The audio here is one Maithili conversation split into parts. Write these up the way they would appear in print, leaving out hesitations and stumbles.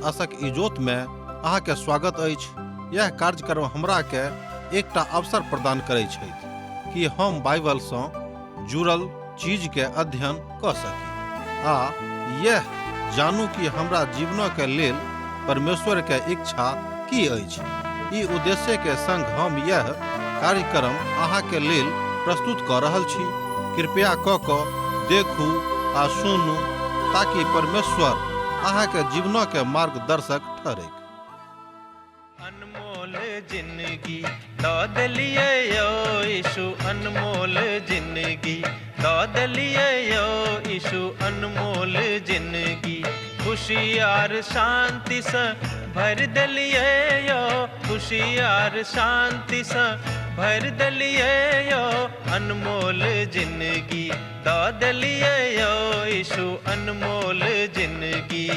आशक इजोत में अहाँ के स्वागत अछि। यह कार्यक्रम हमरा के एकटा अवसर प्रदान करै छथि कि हम बाइबल सँ जुड़ल चीज के अध्ययन क सकी आ यह जानू कि हमरा जीवन के लेल परमेश्वर के इच्छा की अछि। ई उद्देश्य के संग हम यह कार्यक्रम अहाँ के लेल प्रस्तुत क रहल छी। कृपया क क देखू आ सुनू ताकि परमेश्वर अहाँ के जीवन के मार्गदर्शक ठहरैक। अनमोल जिंदगी दऽ देलियै यौ यीशु, अनमोल जिंदगी दऽ देलियै यौ यीशु, अनमोल जिंदगी खुशी आर शांतिसँ भरि देलियै यौ, खुशी आर शांतिसँ भरि देलियै यौ, अनमोल जिंदगी दऽ देलियै यौ यीशु, अनमोल जिंदगी।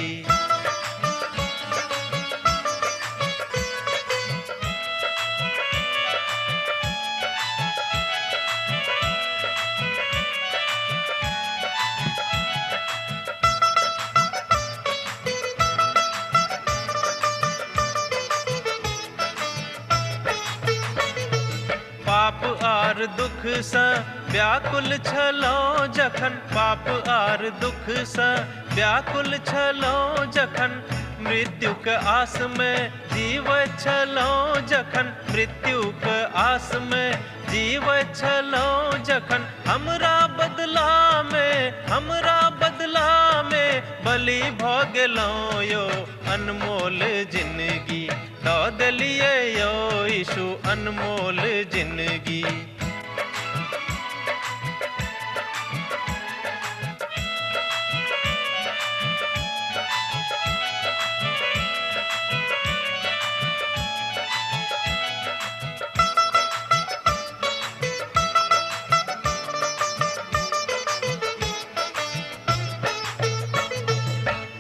पाप आर दुख सँ व्याकुल छलहुँ जखन, पाप आर दुख सँ व्याकुल छलहुँ जखन, मृत्युक आस में जीवैत छलहुँ जखन, मृत्युक आस में जीवैत छलहुँ जखन, हमरा बदला में, हमरा बदला में बलि भऽ गेलहुँ यौ, अनमोल जिंदगी दऽ देलियै यौ यीशु, अनमोल जिंदगी।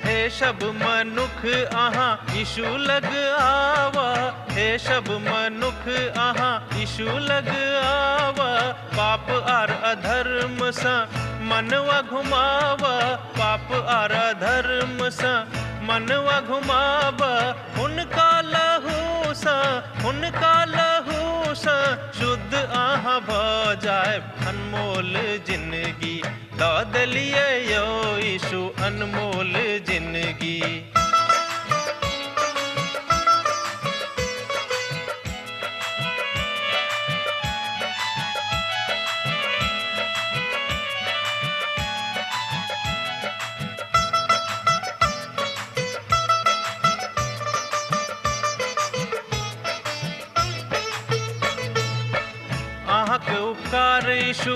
हे सब मनुख अहाँ यीशु लग आवा, हे सब मनुख अहाँ यीशु लग आवा, पाप आर अधर्म सँ मनवा घुमावा, पाप आर अधर्म सँ मनवा घुमावा, हुनका लहू सँ, हुनका लहू सँ शुद्ध अहाँ भऽ जायब, अनमोल जिंदगी दऽ देलियै यौ यीशु, अनमोल जिंदगी। अहाँके उपकार यीशु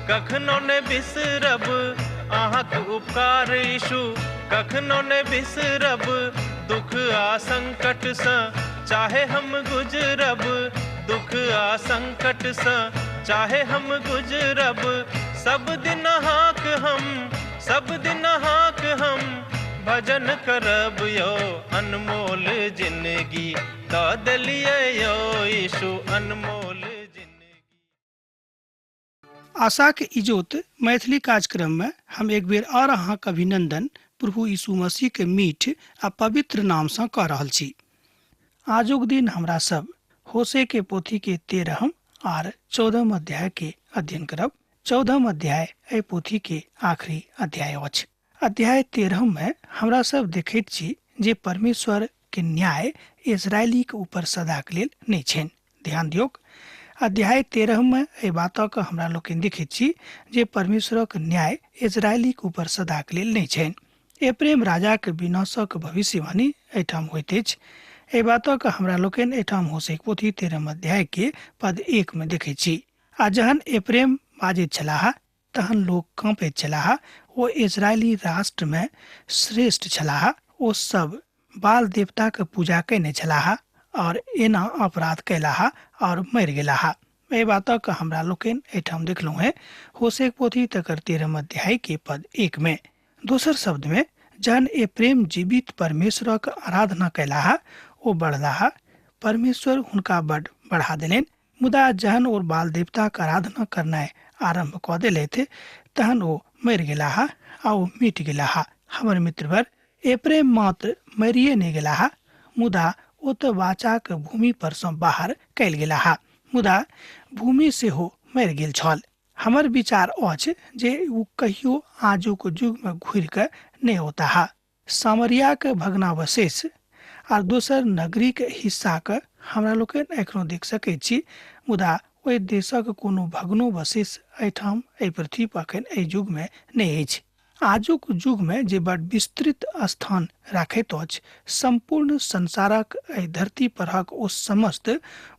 कखनो ने बिसरब, अहाँके उपकार यीशु कखनो ने बिसरब, दुख आ संकट सँ चाहे हम गुजरब, दुख आ संकट सँ चाहे हम गुजरब, सब दिन अहाँक हम, सब दिन अहाँक हम भजन करब यौ, अनमोल जिंदगी दऽ देलियै यौ यीशु, अनमोल जिंदगी। आशाक इजोत मैथिली कार्यक्रम में हम एक बेर और अहाँक अभिनंदन प्रभु यीशु मसीह के मीठ आ पवित्र नाम सँ कऽ रहल छी। आजुक दिन हमरा सब होसे के पोथी के 13 आर 14 अध्याय के अध्ययन करब। 14 अध्याय एहि पोथी के आखिरी अध्याय अछि। अध्याय 13 में हमरा सब देखैत छी जे परमेश्वर के न्याय इजरायली के ऊपर सदा के लेल नहि छनि। ध्यान दियौक, अध्याय 13 में एहि बातक हमरा लोकनि देखैत छी जे परमेश्वरक न्याय इजरायली के ऊपर सदा के लेल नहि छनि। एप्रेम राजाक विनाशक भविष्यवाणी एहिठाम होइत अछि। एहि बातक हमरा लोकनि एहिठाम होसेक पोथी 13 अध्याय के पद 1 में देखैत छी। आ जहन एप्रेम बाजैत छलाह तहन लोक काँपैत छलाह। ओ इजरायली राष्ट्र में श्रेष्ठ छलाह। ओ सब बाल देवता के पूजा कयने छलाह और एना अपराध कयलाह और मरि गेलाह। एहि बातक हमरा लोकनि एहिठाम देखलहुँ हेँ होसेक पोथी तकर 13 अध्याय के पद 1 में। दोसर शब्द में जहन एप्रेम जीवित परमेश्वरक आराधना कयलाह ओ बढ़लाह, परमेश्वर हुनका बड बढ़ा देलनि। मुदा जहन ओ बाल देवताक आराधना करनाइ आरम्भ कऽ देलथि तहन ओ मरि गेलाह आ ओ मिट गेलाह। हमर मित्रवर, एप्रेम मात्र मरिए नहि गेलाह, मुदा ओ तऽ वाचाक भूमि पर सँ बाहर कयल गेलाह, मुदा भूमि सेहो मरि गेल छल। हमर विचार अछि जे ओ कहियो आजुक युग में घुरि कऽ नहि औताह। सामरियाक भग्नावशेष आर दोसर नगरीक हिस्साक हमरा लोकनि एखनो देख सकैत छी, मुदा ओहि देशक कोनो भग्नोवशेष एहिठाम एहि पृथ्वी पर एखन एहि युग में नहि अछि। आजुक युग में जे बड़ विस्तृत स्थान राखैत अछि, संपूर्ण संसारक एहि धरती परहक ओ समस्त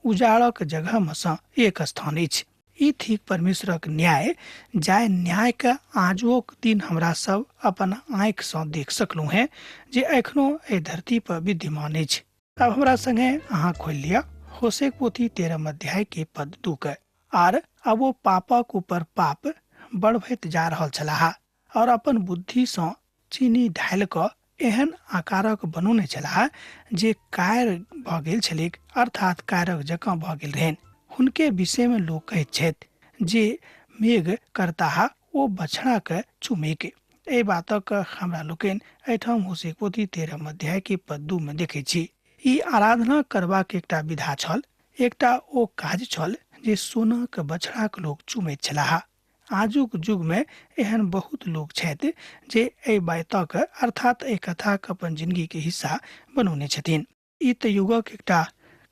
उजाड़क जगह में सँ एक स्थान अछि। ई थिक परमेश्वरक न्याय, जाहि न्याय के आजुक दिन हमरा सब अपन आँखि सँ देख सकलहुँ हेँ, जे एखनो एहि धरती पर विद्यमान अछि। अब हमरा संगे अहाँ खोलि लिअ होशेक पोथी 13 अध्याय के पद 2 के। आर अब ओ पापक ऊपर पाप बढ़बैत जा रहल छलाह और अपन बुद्धि सँ चीनी ढालि कऽ एहन आकारक बनौने छलाह जे कायर भऽ गेल छलैक, अर्थात कायरक जकाँ भऽ गेल रहनि। हुनके विषय में लोक कहैत छथि जे मेघ करताह ओ बछड़ा के चुमेक। एहि बातक हमरा लोकनि एहिठाम होशेक पोथी 13 अध्याय के पद 2 में देखै छी। ई आराधना करबाक एकटा विधा छल, एकटा ओ काज छल जे सोनाक बछड़ाक लोक चुमैत छलाह। आजुक युग में एहन बहुत लोक छथि जे एहि बातक अर्थात एहि कथाक अपन जिंदगी के हिस्सा बनौने छथिन। ई तऽ युगक एकटा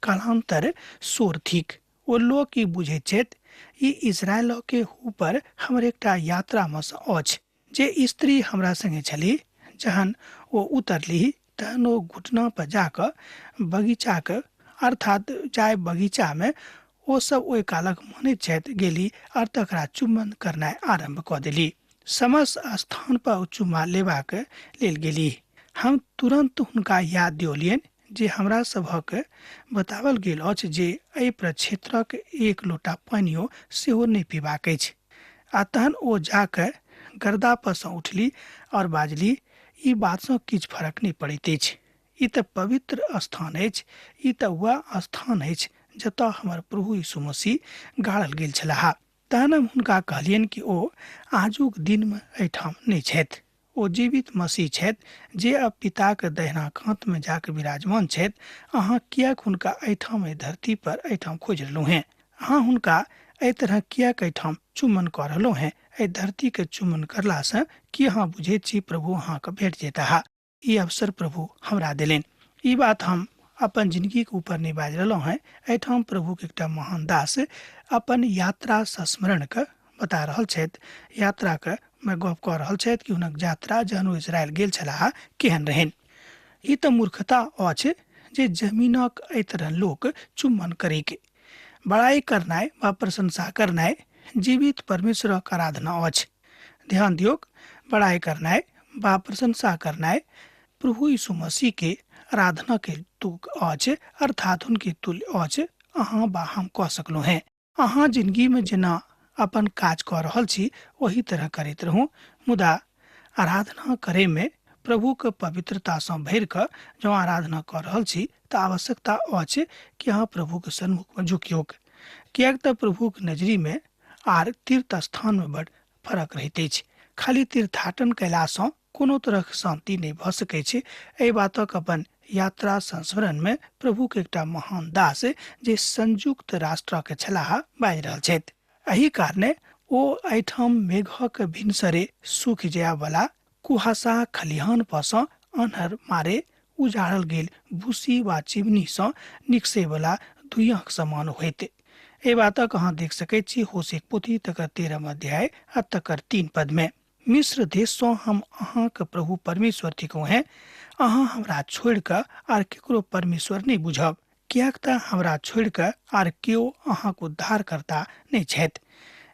कालांतर शोर थिक। ओ लोक ई बुझैत छथि ई इजरायल के ऊपर हमर एकटा यात्रा में सँ अछि। जे स्त्री हमरा संगे छली, जहन ओ उतरली तहन ओ घुटना पर जाकऽ बगीचाक अर्थात जाय बगीचा में ओ सब ओहि कालक मानैत छथि गेली और तकरा चुम्बन करनाइ आरंभ कऽ देली। समस्त स्थान पर ओ चुम्मा लेबाक लेल गेली। हम तुरंत हुनका याद दियौलियनि जे हमरा सभक बतावल गेल अछि जे एहि प्रक्षेत्रक एक लोटा पानियो सेहो नहि पीबाक अछि। आ तहन ओ जाकऽ गर्दा पर सँ उठली और बाजली, ई बात सँ किछु फर्क नहि पड़ैत अछि। ई तऽ पवित्र स्थान अछि, ई तऽ वएह स्थान अछि जतऽ हमर प्रभु यीशु मसीह गाड़ल गेल छलाह। तहन हम हुनका कहलियनि कि ओ आजुक दिनमे एहिठाम नहि छथि, ओ जीवित मसीह छथि जे अब पिताक दहिना कातमे जाकऽ विराजमान छथि। अहाँ किएक हुनका एहिठाम एहि धरती पर एहिठाम खोजि रहलहुँ हेँ? अहाँ हुनका एहि तरह किएक एहिठाम चुम्बन कऽ रहलहुँ हेँ? एहि धरतीके चुम्बन करलासँ की अहाँ बुझैत छी प्रभु अहाँके भेट जेताह? ई अवसर प्रभु हमरा देलनि। ई बात हम अपन जिंदगीके ऊपर नहि बाजि रहलहुँ हेँ। एहिठाम प्रभुके एकटा महान दास अपन यात्रा संस्मरणके बता रहल छथि, यात्राके मे गप कऽ रहल छथि कि हुनक यात्रा जहन ओ इजरायल गेल छलाह केहन रहनि। ई तऽ मूर्खता अछि जे जमीनक एहि तरह लोक चुम्बन करैके, बड़ाई करनाइ वा प्रशंसा करनाइ जीवित परमेश्वरक आराधना अछि। ध्यान दियौक, बड़ाई करनाइ वा प्रशंसा करनाइ प्रभु यीशु मसीह के आराधना के तुक अछि, अर्थात हुनके तुल्य अछि। अहाँ वा हम कऽ सकलहुँ हेँ। अहाँ जिंदगी में जेना अपन काज कऽ रहल छी ओही तरह करैत रहू, मुदा आराधना करे में प्रभु के पवित्रता सँ भरि कऽ जँ आराधना कऽ रहल छी तऽ आवश्यकता अछि कि अहाँ प्रभु के सन्मुख में झुकियौक, किएक तऽ प्रभु के नजरी में आर तीर्थ स्थान में बड़ फरक रहैत अछि। खाली तीर्थाटन कयलासँ कोनो तरहक शान्ति नहि भऽ सकै छै। एहि बातक अपन यात्रा संस्मरण में प्रभुक एकटा महान दास जे संयुक्त राष्ट्रक छलाह बाजि रहल छथि। एहि कारणे ओ एहिठाम मेघक भिनसरे सूखि जायवला कुहासा खलिहान पर सँ अन्हर मारे उजाड़ल गेल भूसी वा चिमनी सँ निकसैवला धुइयाँक समान होइत। एहि बातक अहाँ देख सकैत छी होशेक पोथी तकर 13 अध्याय आ तकर 3 पद में। मिस्र देश सँ हम अहाँक प्रभु परमेश्वर थिकहुँ हेँ, अहाँ हमरा छोड़ि कऽ आर केकरो परमेश्वर नहि बुझब, किएक तऽ हमरा छोड़ि कऽ आर केओ अहाँक उद्धारकर्ता नहि छथि।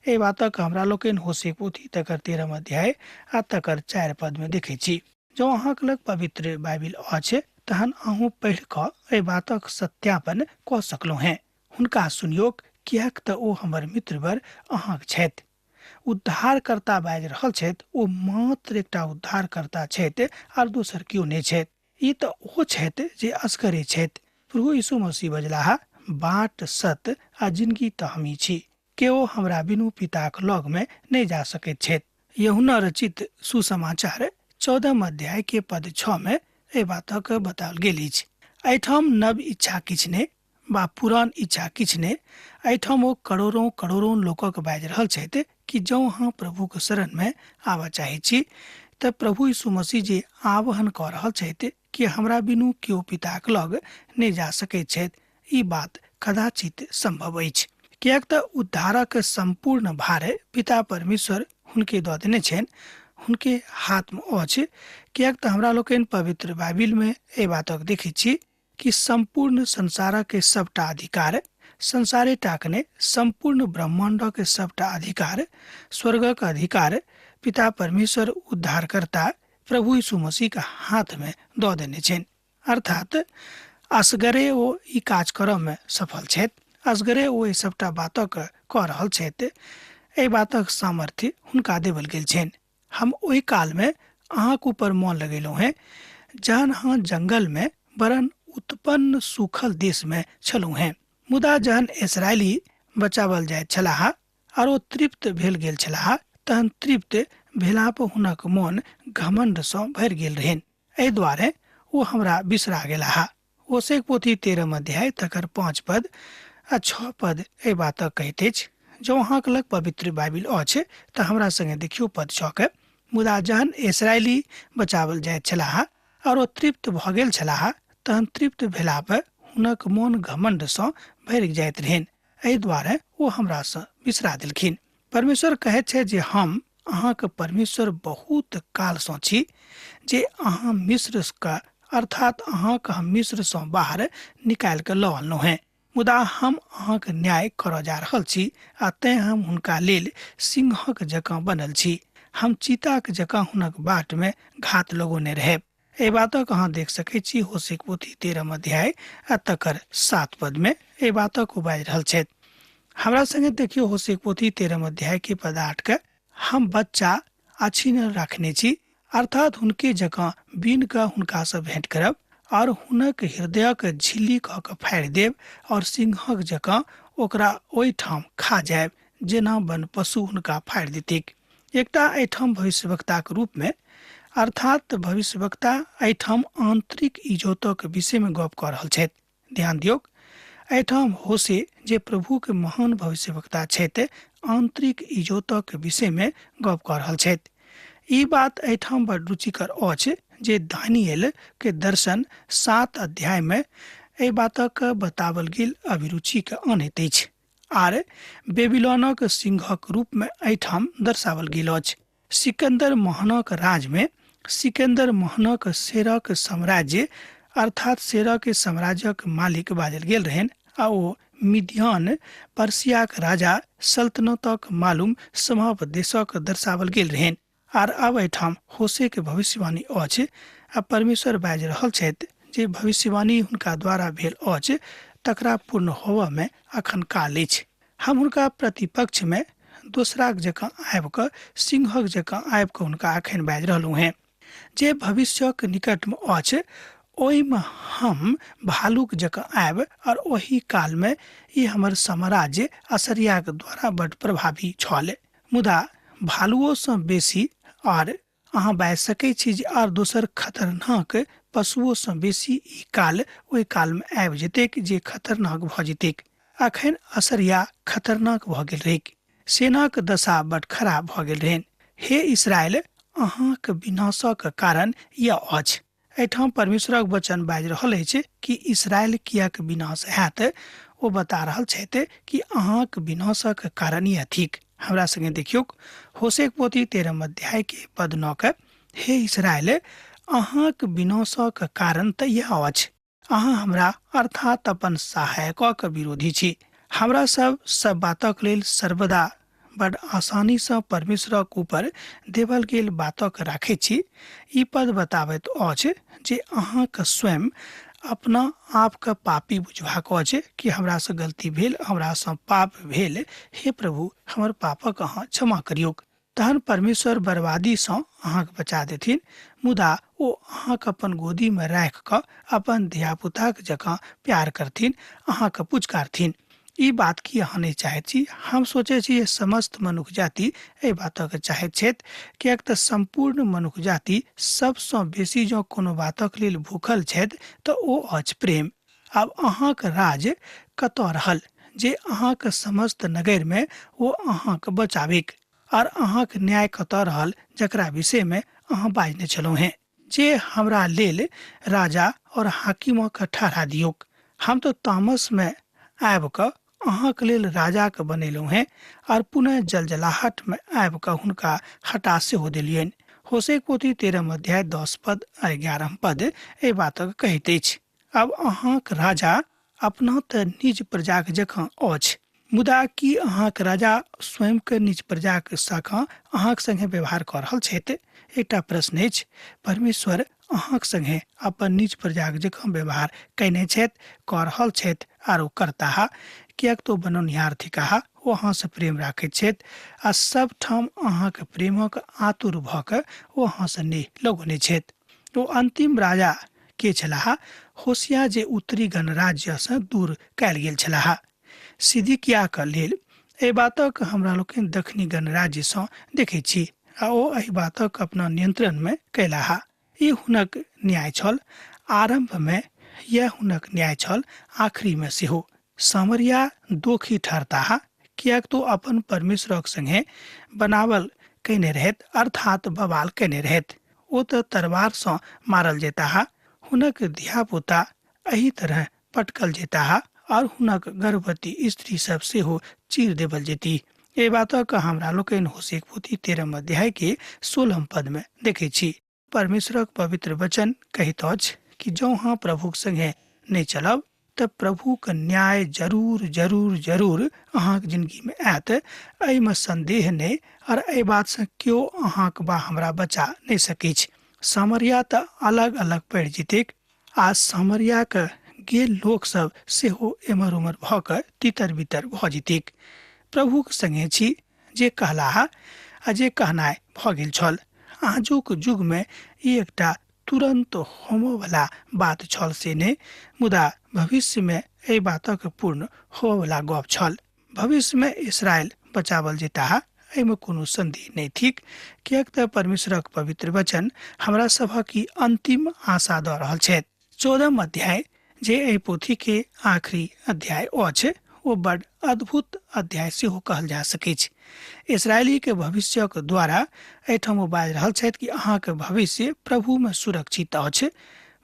एहि बातक हमरा लोकनि होशेक पोथी तकर 13 अध्याय आ तकर 4 पद में देखैत छी। जँ अहाँक लग पवित्र बाइबिल अछि तहन अहूँ पढ़ि कऽ एहि बातक सत्यापन कऽ सकलहुँ हेँ। हुनका सुनियौक, किएक तऽ ओ हमर मित्रवर अहाँक छथि। उद्धारकर्ता बाजि रहल छथि, ओ मात्र एकटा उद्धारकर्ता छथि आर दोसर केओ नहि छथि। ई तऽ ओ छथि जे असगरे छथि। प्रभु यीशु मसीह बजलाह, बाट, सत्य आ जिंदगी तऽ हमही छी। केओ हमरा बिनु पिताक लग में नहि जा सकैत छथि। यूहन्ना रचित सुसमाचार 14 अध्याय के पद 6 में एहि बातक बताओल गेल अछि। एहिठाम नव इच्छा किछु नहि वा पुरान इच्छा किछु नहि। एहिठाम ओ करोड़ों करोड़ों लोकक बाजि रहल छथि कि जँ अहाँ प्रभुके शरणमे आबऽ चाहै छी तऽ प्रभु यीशु मसीह जे आह्वान कऽ रहल छथि कि हमरा बिनु केओ पिताक लग नहि जा सकैत छथि, ई बात कदाचित सम्भव अछि, किएक तऽ उद्धारक सम्पूर्ण भार पिता परमेश्वर हुनके दऽ देने छनि, हुनके हाथमे अछि। किएक तऽ हमरा लोकनि पवित्र बाइबिलमे एहि बातक देखैत छी कि सम्पूर्ण संसारक सबटा अधिकार, संसारे टाक नहि, सम्पूर्ण ब्रह्माण्डक सबटा अधिकार, स्वर्गक अधिकार पिता परमेश्वर उद्धारकर्ता प्रभु यीशु मसीहके हाथमे दऽ देने छनि। अर्थात असगरे ओ ई काज करऽमे सफल छथि, असगरे ओ एहि सबटा बातक कऽ रहल छथि। एहि बातक सामर्थ्य हुनका देवल गेल छनि। हम ओहि कालमे अहाँके ऊपर मोन लगेलहुँ हेँ जहन अहाँ जंगलमे वरन उत्पन्न सूखल देशमे छलहुँ हेँ। मुदा जहन इसराइली बचावल जाइत छलाह आर ओ तृप्त भेल गेल छलाह, तहन तृप्त भेला पर हुनक मोन घमंडसँ भरि गेल रहनि। एहि दुआरे ओ हमरा बिसरा गेलाह। ओसेक पोथी 13 अध्याय तकर 5 पद आ 6 पद एहि बातक कहैत अछि। जँ अहाँके लग पवित्र बाइबिल अछि तऽ हमरा संगे देखियौ पद 6 के। मुदा जहन इसराइली बचावल जाइत छलाह आओर ओ तृप्त भऽ गेल छलाह, तहन तृप्त भेला पर हुनक मोन घमंडसँ भरि जाइत रहनि। एहि दुआरे ओ हमरासँ बिसरा देलखिन। परमेश्वर कहैत छै जे हम अहाँके परमेश्वर बहुत कालसँ छी जे अहाँ मिस्रके, अर्थात अहाँके हम मिस्रसँ बाहर निकालि कऽ लऽ अनलहुँ हेँ। मुदा हम अहाँके न्याय करऽ जा रहल छी आ तेँ हम हुनका लेल सिंहक जकाँ बनल छी। हम चीताक जकाँ हुनक बाटमे घात लगौने रहब। एहि बातक अहाँ देख सकैत छी होसेक पोथी 13 अध्याय आ तकर 7 पदमे एहि बातक ओ बाजि रहल छथि। हमरा संगे देखियौ होसेक पोथी 13 अध्याय के पद 8 के। हम बच्चा अछिनल राखने छी, अर्थात हुनके जकाँ बीन कऽ हुनकासँ भेंट करब और हुनक हृदयक झिल्ली कऽ कऽ फाड़ि देब और सिंहक जकाँ ओकरा ओहिठाम खा जायब जेना वन पशु हुनका फाड़ि देतिक। एकटा एहिठाम भविष्यवक्ताक रूपमे, अर्थात भविष्यवक्ता एहिठाम आंतरिक इजोतक विषयमे गप कऽ रहल छथि। ध्यान दियौक, एहिठाम होसे जे प्रभुके महान भविष्यवक्ता छथि आंतरिक इजोतक विषयमे गप कऽ रहल छथि। ई बात एहिठाम बड़ रुचिकर अछि जे दानियल के दर्शन 7 अध्यायमे एहि बातक बतावल गेल अभिरुचिके अनैत अछि आर बेबीलोनक सिंहक रूपमे एहिठाम दर्शावल गेल अछि। सिकंदर महानक राजमे सिकंदर महानक शेरक साम्राज्य, अर्थात शेरक साम्राज्यक मालिक बाजल गेल रहनि आ ओ मिद्यान पर्सियाक राजा सल्तनतक मालूम समाप देशक दर्शावल गेल रहनि। आर अब एहिठाम होसेके भविष्यवाणी अछि आ परमेश्वर बाजि रहल छथि जे भविष्यवाणी हुनका द्वारा भेल अछि तकरा पूर्ण होबऽमे अखन काल अछि। हम हुनका प्रतिपक्षमे दोसराक जकाँ आबि कऽ, सिंहक जकाँ आबि कऽ हुनका अखन बाजि रहलहुँ हेँ जे भविष्यक निकटमे अछि ओहिमे हम भालुक जकाँ आयब और ओहि कालमे ई हमर साम्राज्य असरियाक द्वारा बड प्रभावी छल। मुदा भालुओसँ बेसी आर अहाँ बाजि सकै छी जे आर दोसर खतरनाक पशुओसँ बेसी ई काल ओहि कालमे आबि जेतैक जे खतरनाक भऽ जेतैक। अखन असरिया खतरनाक भऽ गेल रहैक। सेनाक दशा बड खराब भऽ गेल रहनि। हे इसराइल, अहाँक विनाशक कारण यह अछि। एहिठाम परमेश्वरक वचन बाजि रहल अछि कि इसराइल किएक विनाश हैत। ओ बता रहल छथि कि अहाँक विनाशक कारण यह थिक। हमरा संगे देखियौक होसेक पोथी 13 अध्याय के पद 9 के। हे इसराइल, अहाँक विनाशक कारण तऽ यह अछि। अहाँ हमरा अर्थात अपन सहायकक विरोधी छी। हमरा सब सब बातक लेल सर्वदा बड आसानीसँ परमेश्वरक ऊपर देवल गेल बातक राखैत छी। ई पद बताबैत अछि जे अहाँके स्वयं अपना आपके पापी बुझबाक अछि कि हमरासँ गलती भेल, हमरासँ पाप भेल, हे प्रभु हमर पापक अहाँ क्षमा करियौक। तहन परमेश्वर बर्बादीसँ अहाँके बचा देथिन। मुदा ओ अहाँके अपन गोदीमे राखि कऽ अपन धियापुताक जकाँ प्यार करथिन, अहाँके पुचकारथिन। ई बात की अहाँ नहि चाहैत छी? हम सोचै छी जे समस्त मनुख जाति एहि बातक चाहैत छथि, किएक तऽ सम्पूर्ण मनुख जाति सबसँ बेसी जँ कोनो बातक लेल भूखल छथि तऽ ओ अछि प्रेम। आब अहाँक राज कतऽ रहल जे अहाँक समस्त नगरमे ओ अहाँक बचाबिक, आर अहाँक न्याय कतऽ रहल जकरा विषयमे अहाँ बाजने छलहुँ हेँ, जे हमरा लेल राजा और हाकिमक ठहरा दियौक। हम तऽ तामसमे आबि कऽ अहाँक लेल राजाके बनेलहुँ हेँ आर पुनः जलजलाहटमे आबि कऽ हुनका हटा सेहो देलियनि। होशेक पोथी 13 अध्याय 10 पद आ 11 पद एहि बातक कहैत अछि। आब अहाँक राजा अपना तऽ निज प्रजाक जकाँ अछि, मुदा की अहाँक राजा स्वयंके निज प्रजाक शाखा अहाँक संगे व्यवहार कऽ रहल छथि? एकटा प्रश्न अछि। परमेश्वर अहाँक संगे अपन निज प्रजाक जकाँ व्यवहार कयने छथि, कऽ रहल छथि आरो करताह, किएक तऽ ओ बनौनिहार थिकाह। ओ अहाँसँ प्रेम राखैत छथि आ सब ठाम अहाँक प्रेमक आतुर भऽ कऽ ओ अहाँसँ नेह लगौने छथि। ओ अन्तिम राजा के छलाह? होशिया, जे उत्तरी गणराज्यसँ दूर कयल गेल छलाह। सिदिकियाक लेल एहि बातक हमरा लोकनि दक्षिणी गणराज्यसँ देखैत छी आ ओ एहि बातक अपना नियंत्रणमे कयलाह। ई हुनक न्याय छल। आरम्भमे यैह हुनक न्याय छल, आखिरीमे सेहो। सामरिया दोखी ठहरताह, किएक तो अपन परमेश्वरक संगे बनावल कयने रहैत, अर्थात बवाल कयने रहैत। ओ तऽ तरवारसँ मारल जेताह, हुनक धियापुता एहि तरह पटकल जेताह और हुनक गर्भवती स्त्री सब सेहो चीर देबल जेती। एहि बातक हमरा लोकनि होशेक पोथी 13 अध्याय के 16 पद में देखै छी। परमेश्वरक पवित्र वचन कहैत अछि कि जँ अहाँ प्रभुक संगे नहि चलब तऽ प्रभुक न्याय जरूर जरूर जरूर अहाँक जिंदगी में आयत, एहिमे संदेह नहि, और एहि बात से केओ अहाँक बा हमरा बचा नहि सकैछ। सामरिया तऽ अलग अलग पड़ि जेतैक आ सामरियाक गेल लोक सब सेहो एम्हर उम्हर भऽ कऽ तितर बितर भऽ जेतैक। प्रभुक संगे छी जे कहलाह आ जे कहनाइ भऽ गेल छल। आजुक युगमे ई एकटा तुरन्त होमऽवला बात छल से नहि, मुदा भविष्यमे एहि बातक पूर्ण होबऽवला गप छल। भविष्यमे इसराइल बचावल जेताह, एहिमे कोनो संदेह नहि थिक, किएक तऽ परमेश्वरक पवित्र वचन हमरा सभक ई अंतिम आशा दऽ रहल छथि। 14 अध्याय जे एहि पोथी के आखिरी अध्याय अछि, ओ बड अद्भुत अध्याय सेहो कहल जा सकैछ। इसराइली के भविष्यक द्वारा एहिठाम ओ बाजि रहल छथि कि अहाँके भविष्य प्रभु में सुरक्षित अछि,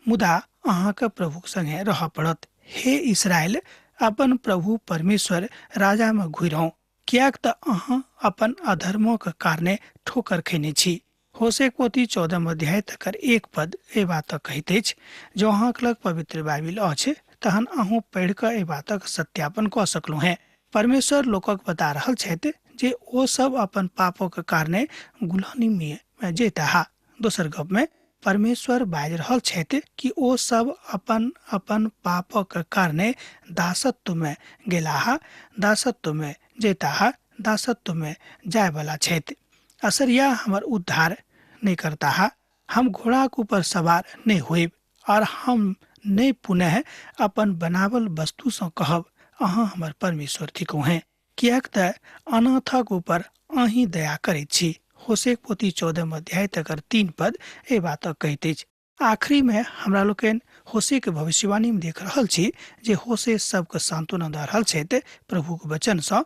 मुदा अहाँके प्रभुक संगे रहऽ पड़त। हे इसराइल, अपन प्रभु परमेश्वर राजा में घुरि, किएक तऽ अहाँ अपन अधर्मक कारणे ठोकर खैने छी। होशेक पोथी 14 अध्याय तकर 1 पद एहि बातक कहैत अछि। जँ अहाँक लग पवित्र बाइबिल अछि तहन अहूँ पढ़ि कऽ एहि बातक सत्यापन कऽ सकलहुँ हेँ। परमेश्वर लोकक बता रहल छथि जे ओ सब अपन पापक कारणे गुलामी में जेताह। दोसर गप में परमेश्वर बाजि रहल छथि कि ओ सब अपन अपन पापक कारणे दासत्व में गेलाह, दासत्व में जेताह, दासत्व में जायवला छथि। असरिया हमर उद्धार नहि करताह, हम घोड़ाक ऊपर सवार नहि होइब, और हम नहि पुनः अपन बनावल वस्तु सँ कहब, अहाँ हमर परमेश्वर थिकहुँ हेँ, किएक तऽ अनाथक ऊपर अहीं दया करैत छी। होशेक पोथी 14 अध्याय तकर 3 पद एहि बातक कहैत अछि। आखिरी में हमरा लोकनि होशे के भविष्यवाणी में देख रहल छी जे होशे सबके सांत्वना दऽ रहल छथि प्रभुक वचन सँ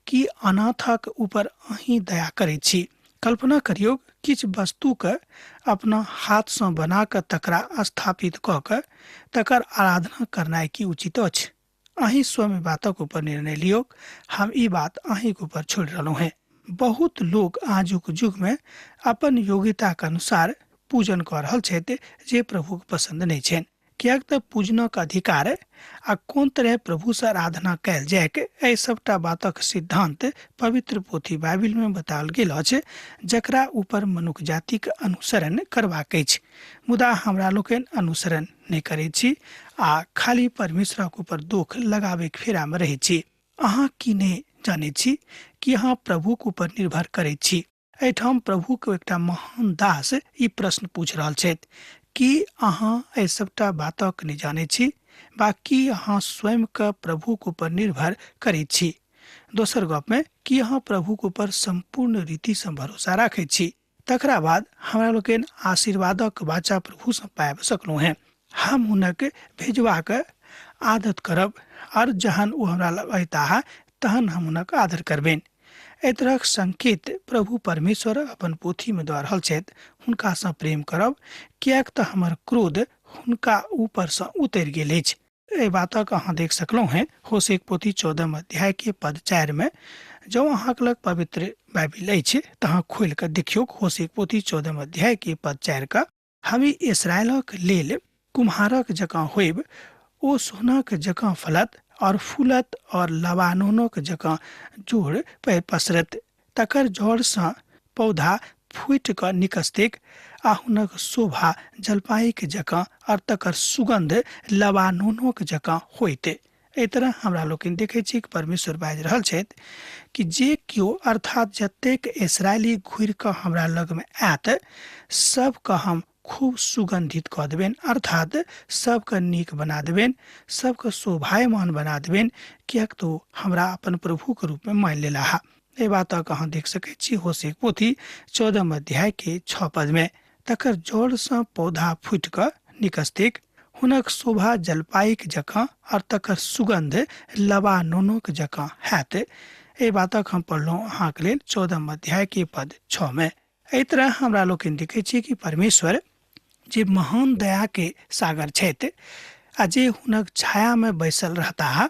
कि अनाथक ऊपर अहीं दया करैत छी। कल्पना करियौ, किछु वस्तुके अपना हाथसँ बना कऽ तकरा स्थापित कऽ कऽ तकर आराधना करनाइ की उचित अछि? अहीं स्वयं बातक ऊपर निर्णय लियौक, हम ई बात अहींक ऊपर छोड़ि रहलहुँ हेँ। बहुत लोक आजुक युगमे अपन योग्यताक अनुसार पूजन कऽ रहल छथि जे प्रभुक पसन्द नहि छनि, किएक तऽ पूजनक अधिकार आ कोन तरहे प्रभुसँ आराधना कयल जाइक एहि सबटा बातक सिद्धांत पवित्र पोथी बाइबिलमे बताओल गेल अछि, जकरा ऊपर मनुख जातिक अनुसरण करबाक अछि। मुदा हमरा लोकनि अनुसरण नहि करैत छी आ खाली परमेश्वरक ऊपर दोख लगाबैक फेरामे रहैत छी। अहाँ की नहि जानैत छी कि अहाँ प्रभुक ऊपर निर्भर करैत छी? एहिठाम प्रभुक एकटा महान दास ई प्रश्न पूछि रहल छथि, की अहाँ एहि सबटा बातक नहि जानैत छी? बा की अहाँ स्वयंके प्रभुक ऊपर निर्भर करैत छी? दोसर गपमे की अहाँ प्रभुक ऊपर सम्पूर्ण रीतिसँ भरोसा राखैत छी? तकरा बाद हमरा लोकनि आशीर्वादक वाचा प्रभुसँ पाबि सकलहुँ हेँ। हम हुनक भेजबाक आदत करब आओर जहन ओ हमरा लग अयताह तहन हम हुनक आदर करबनि। एहि तरहक संकेत प्रभु परमेश्वर अपन पोथीमे दऽ रहल छथि। हुनकासँ प्रेम करब, किएक तऽ हमर क्रोध हुनका ऊपरसँ उतरि गेल अछि। एहि बातक अहाँ देख सकलहुँ हेँ होसेक पोथी 14 अध्यायके पद 4 मे। जँ अहाँके लग पवित्र बाइबिल अछि तऽ अहाँ खोलि कऽ देखियौ होसेक पोथी 14 अध्यायके पद 4 के। हम इसराइलक लेल कुम्हारक जकाँ होयब, ओ सोनाक जकाँ फलत और फूलत और लबानोनक जकाँ जोड़ पर पसरत। तकर जड़सँ पौधा फूटि कऽ निकसतैक आ हुनक शोभा जलपाइक जकाँ और तकर सुगंध लबानोनक जकाँ होइत। एहि तरह हमरा लोकनि देखै छी कि परमेश्वर बाजि रहल छथि कि जे केओ अर्थात जतेक इसराइली घुरि कऽ हमरा लगमे आयत सबके हम खूब सुगंधित कऽ देबनि, अर्थात सबके नीक बना देबनि, सबके शोभायमान बना देबनि, किएक तऽ ओ हमरा अपन प्रभुके रूपमे मानि लेलाह। एहि बातक अहाँ देख सकैत छी होसेक पोथी 14 अध्यायके 6 पदमे। तकर जड़सँ पौधा फूटि कऽ निकसतैक, हुनक शोभा जलपाइक जकाँ और तकर सुगंध लबानोनक जकाँ हैत। एहि बातक हम पढ़लहुँ अहाँके लेल 14 अध्यायके पद 6 मे। एहि तरह हमरा लोकनि देखै छी कि परमेश्वर जे महान दया के सागर छथि आ जे हुनक छाया में बैसल रहताह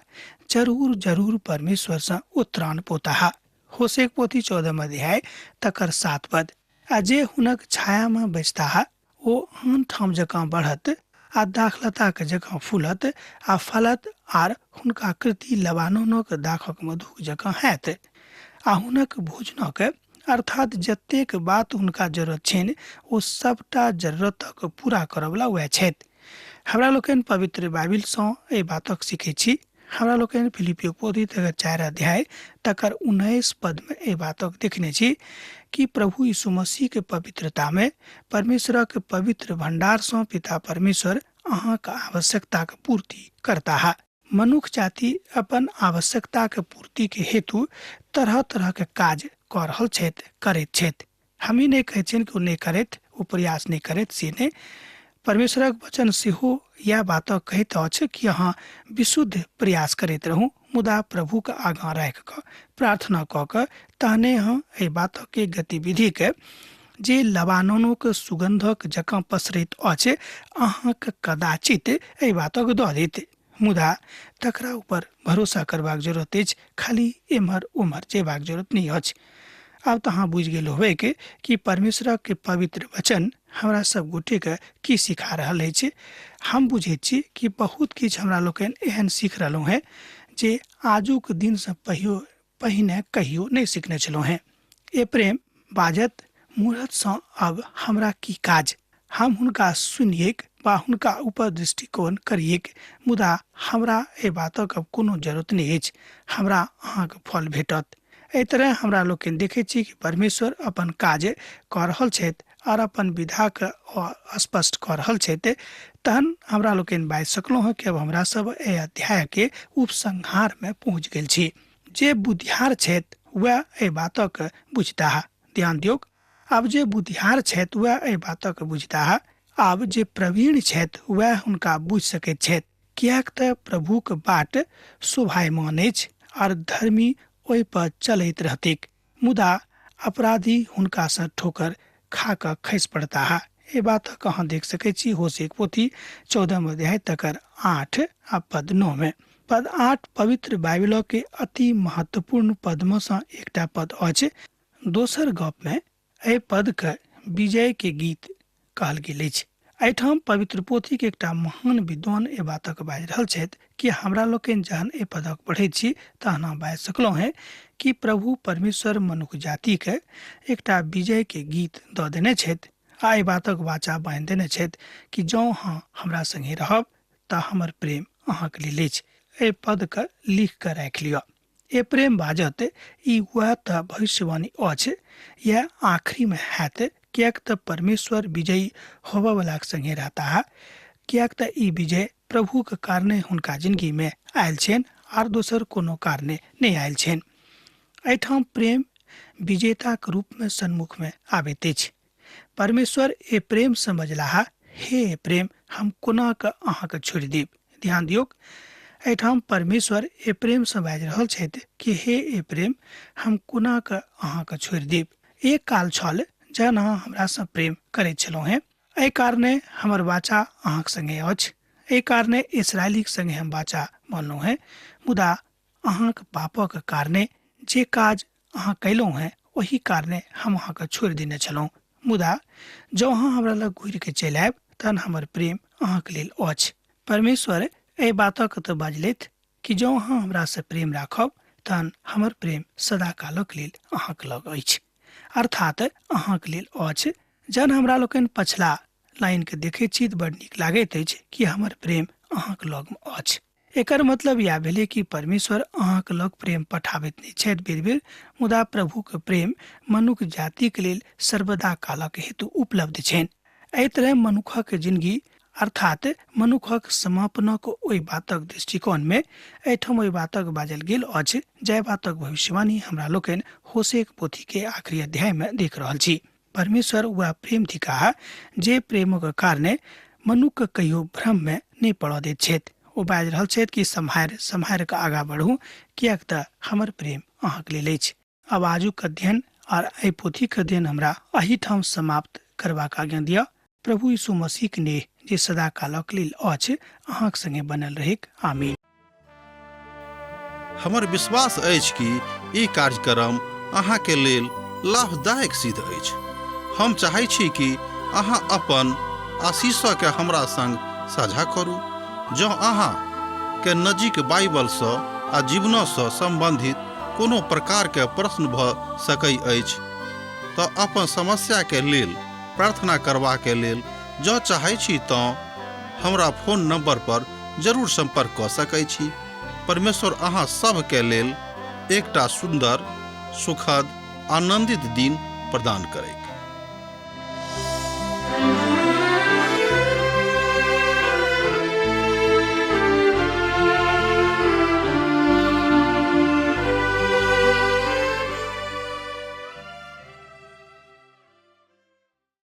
जरूर जरूर परमेश्वरसँ ओ त्राण पौताह। होसेक पोथी 14 अध्याय तकर 7 पद। आ जे हुनक छाया में बैसताह ओ आन ठाम जकाँ बढ़त आ दाखलताके जकाँ फूलत आ फलत आर हुनका कृति लबानोनक दाखक मधुक जकाँ हैत। आ हुनक भोजनक अर्थात जतेक बात हुनका जरूरत छनि ओ सबटा जरूरतक पूरा करऽवला वएह छथि। हमरा लोकनि पवित्र बाइबिलसँ एहि बातक सीखै छी। हमरा लोकनि फिलिपियो पोथी तकर 4 अध्याय तकर 19 पदमे एहि बातक देखने छी कि प्रभु यीशु मसीहके पवित्रतामे परमेश्वरक पवित्र भंडारसँ पिता परमेश्वर अहाँके आवश्यकताके पूर्ति करताह। मनुख जाति अपन आवश्यकताके पूर्तिके हेतु तरह तरहके काज कऽ रहल छथि, करैत छथि। हम ई नहि कहै छियनि कि ओ नहि करैत, ओ प्रयास नहि करैत, से नहि। परमेश्वरक वचन सेहो इएह बात कहैत अछि कि अहाँ विशुद्ध प्रयास करैत रहू, मुदा प्रभुके आगाँ राखि कऽ प्रार्थना कऽ कऽ तहने अहाँ एहि बातके गतिविधिके जे लबानोनोके सुगन्धक जकाँ पसरैत अछि अहाँके कदाचित एहि बातक दऽ देत। मुदा तकरा ऊपर भरोसा करबाक जरूरत अछि, खाली एम्हर ओम्हर जेबाक जरूरत नहि अछि। आब तऽ अहाँ बुझि गेल होबै कि परमेश्वरक पवित्र वचन हमरा सब गोटेके की सिखा रहल अछि। हम बुझैत छी कि बहुत किछु हमरा लोकनि एहन सीख रहलहुँ हेँ जे आजुक दिनसँ पहिने कहियो नहि सिखने छलहुँ हेँ। ए प्रेम बाजत, मूरतसँ अब हमरा की काज? हम हुनका सुनिएक वा हुनका ऊपर दृष्टिकोण करिएक, मुदा हमरा एहि बातक अब कोनो जरूरत नहि अछि। हमरा अहाँके फल भेटत। एहि तरह हमरा लोकनि देखै छी कि परमेश्वर अपन काज कऽ रहल छथि आओर अपन विधाके स्पष्ट कऽ रहल छथि। तहन हमरा लोकनि बाजि सकलहुँ हँ कि अब हमरा सब एहि अध्यायके उपसंहारमे पहुँच गेल छी। जे बुद्धियार छथि वएह एहि बातक बुझताह। ध्यान दियौक, आब जे बुद्धियार छथि वएह एहि बातक बुझताह। आब जे प्रवीण छथि वएह हुनका बुझि सकैत छथि, किएक तऽ प्रभुक बाट शोभायमान अछि आर धर्मी ओहि पर चलैत रहतिक, मुदा अपराधी हुनकासँ ठोकर खा कऽ खसि पड़ताह। एहि बातक अहाँ देख सकैत छी होसेक पोथी 14 अध्याय तकर 8 आ पद 9 मे। पद 8 पवित्र बाइबिलके अति महत्वपूर्ण पदमे सँ एकटा पद अछि। दोसर गपमे एहि पदके विजयके गीत कहल गेल अछि। एहिठाम पवित्र पोथीके एकटा महान विद्वान एहि बातक बाजि रहल छथि कि हमरा लोकनि जहन एहि पदक पढ़ैत छी तहन हम बाजि सकलहुँ हेँ कि प्रभु परमेश्वर मनुख जातिके एकटा विजयके गीत दऽ देने छथि आ एहि बातक वाचा बान्हि देने छथि कि जँ अहाँ हमरा सङ्गे रहब तऽ हमर प्रेम अहाँके लेल अछि। एहि पदके लिख कऽ राखि लिअ। ए प्रेम बाजत, ई वएह तऽ भविष्यवाणी अछि, यह आखिरी में हैत, किएक तऽ परमेश्वर विजयी होबयवलाके सङ्गे रहताह। किएक तऽ ई विजय प्रभुके कारणे हुनका जिनगीमे आयल छनि आर दोसर कोनो कारणे नहि आयल छनि। एहिठाम प्रेम विजेताक रूपमे सन्मुखमे आबैत अछि। परमेश्वर ए प्रेमसँ बजलाह, हे प्रेम, हम कोना कऽ अहाँके छोड़ि देब। ध्यान दियौक, एहिठाम परमेश्वर ए प्रेमसँ बाजि रहल छथि कि हे ए प्रेम, हम कोना कऽ अहाँके छोड़ि देब। एक काल छल जहन अहाँ हमरासँ प्रेम करैत छलहुँ हेँ, एहि कारणे हमर वाचा अहाँक संगे अछि, एहि कारणे इसराइलीक संगे हम वाचा बनलहुँ हेँ। मुदा अहाँक पापक कारणे जे काज अहाँ कयलहुँ हेँ ओहि कारणे हम अहाँके छोड़ि देने छलहुँ। मुदा जँ अहाँ हमरा लग घुरि के चलि आयब तहन हमर प्रेम अहाँके लेल अछि। परमेश्वर एहि बातक तऽ बाजलथि कि जँ अहाँ हमरासँ प्रेम राखब तहन हमर प्रेम सदाकालक लेल अहाँक लग अछि, अर्थात अहाँक लेल अछि। जहन हमरा लोकनि पछिला लाइनके देखैत छी तऽ बड़ नीक लागैत अछि कि हमर प्रेम अहाँक लगमे अछि। एकर मतलब इएह भेलै कि परमेश्वर अहाँक लग प्रेम पठाबैत नहि छथि बेर बेर, मुदा प्रभुक प्रेम मनुख जातिक लेल सर्वदा कालक हेतु उपलब्ध छनि। एहि तरह मनुखक जिनगी अर्थात मनुखक समापनक ओहि बातक दृष्टिकोणमे एहिठाम ओहि बातक बाजल गेल अछि जाहि बातक भविष्यवाणी हमरा लोकनि होसेक पोथीके आखिरी अध्यायमे देख रहल छी। परमेश्वर वएह प्रेम थिकाह जे प्रेमक कारणे मनुख कहियो भ्रममे नहि पड़ऽ दैत छथि। ओ बाजि रहल छथि कि सम्हारि सम्हारि कऽ आगाँ बढ़ू, किएक तऽ हमर प्रेम अहाँके लेल अछि। आब आजुक अध्ययन आर एहि पोथीक अध्ययन हमरा एहिठाम समाप्त करबाक आज्ञा दिअ। प्रभु यीशु मसीहक नेह जे सदा कालक लेल अछि अहाँक संगे बनल रहैक। आमीन। हमर विश्वास अछि कि ई कार्यक्रम अहाँके लेल लाभदायक सिद्ध अछि। हम चाहै छी कि अहाँ अपन आशीषके हमरा संग साझा करू। जँ अहाँ के नजीक बाइबलसँ आ जीवनसँ सम्बन्धित कोनो प्रकारके प्रश्न भऽ सकै अछि तऽ अपन समस्याके लेल प्रार्थना करबाके लेल जँ चाहै छी तँ हमरा फोन नंबर पर जरूर संपर्क कऽ सकै छी। परमेश्वर अहाँ सभके लेल एकटा सुन्दर, सुखद, आनंदित दिन प्रदान करैत।